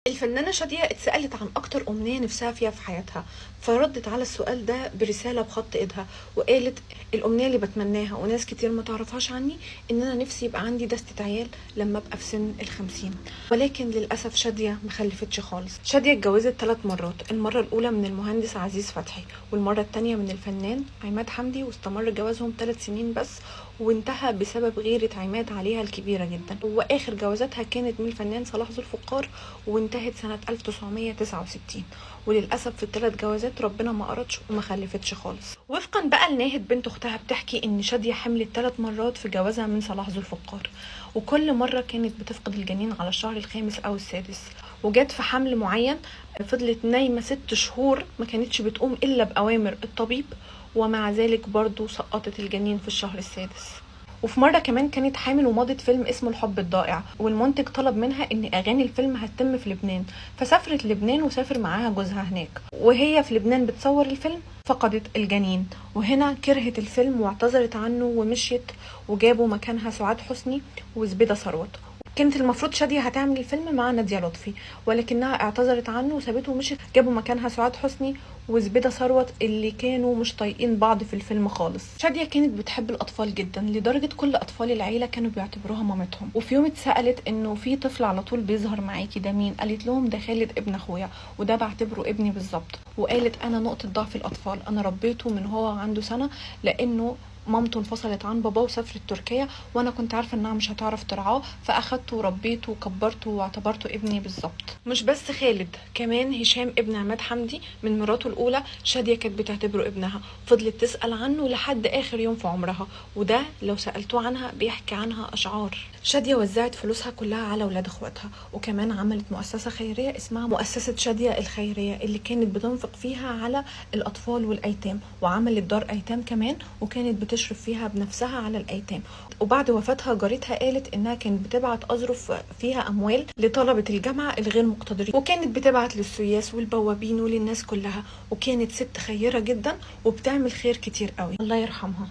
الفنانة شادية اتسألت عن أكتر أمنية نفسها فيها في حياتها، فردت على السؤال ده برسالة بخط إيدها وقالت: الأمنية اللي بتمناها وناس كتير ما تعرفهاش عني إن أنا نفسي يبقى عندي دستة عيال لما أبقى في سن 50. ولكن للأسف شادية ما خلفتش خالص. شادية اتجوزت 3 مرات، المرة الأولى من المهندس عزيز فتحي، والمرة الثانية من الفنان عماد حمدي، واستمر جوازهم 3 سنين بس وانتهى بسبب غيرة عماد عليها الكبيرة جدا. وآخر جوازاتها كانت من الفنان صلاح ذو الفقار وانتهت سنة 1969. وللأسف في ال3 جوازات ربنا ما أردش وما خلفتش خالص. وفقا بقى لناهد بنت أختها بتحكي إن شادية حملت 3 مرات في جوازها من صلاح ذو الفقار، وكل مرة كانت بتفقد الجنين على الشهر الخامس أو السادس. وجت في حمل معين فضلت نايمة 6 شهور ما كانتش بتقوم إلا بأوامر الطبيب، ومع ذلك برضو سقطت الجنين في الشهر السادس. وفي مرة كمان كانت حامل ومضت فيلم اسمه الحب الضائع، والمنتج طلب منها ان اغاني الفيلم هتتم في لبنان، فسافرت لبنان وسافر معاها جوزها هناك. وهي في لبنان بتصور الفيلم فقدت الجنين، وهنا كرهت الفيلم واعتذرت عنه ومشيت، وجابوا مكانها سعاد حسني وزبيدة ثروت. كانت المفروض شادية هتعمل الفيلم مع نادية لطفي، ولكنها اعتذرت عنه وسابته ومشيت، جابوا مكانها سعاد حسني وزبيدة ثروت اللي كانوا مش طايقين بعض في الفيلم خالص. شادية كانت بتحب الأطفال جدا لدرجة كل أطفال العيلة كانوا بيعتبروها مامتهم. وفي يوم اتسألت إنه في طفل على طول بيظهر معاكي ده مين، قالت لهم ده خالد ابن أخويا وده بعتبره ابني بالظبط. وقالت أنا نقطة ضعف الأطفال، أنا ربيته من هو عنده سنة لأنه مامته انفصلت عن باباه وسافرت تركيا، وانا كنت عارفه انها مش هتعرف ترعاه، فاخدته وربيته وكبرته واعتبرته ابني بالظبط. مش بس خالد، كمان هشام ابن عماد حمدي من مراته الاولى شاديه كانت بتعتبره ابنها، فضلت تسال عنه لحد اخر يوم في عمرها، وده لو سالتوه عنها بيحكي عنها اشعار. شاديه وزعت فلوسها كلها على اولاد اخواتها، وكمان عملت مؤسسة خيرية اسمها مؤسسة شاديه الخيرية اللي كانت بتنفق فيها على الاطفال والايتام، وعملت دار ايتام كمان وكانت بتشرف فيها بنفسها على الأيتام. وبعد وفاتها جارتها قالت إنها كانت بتبعت أظرف فيها أموال لطلبة الجامعة الغير مقتدرين، وكانت بتبعت للسياس والبوابين وللناس كلها، وكانت ست خيرة جدا وبتعمل خير كتير قوي، الله يرحمها.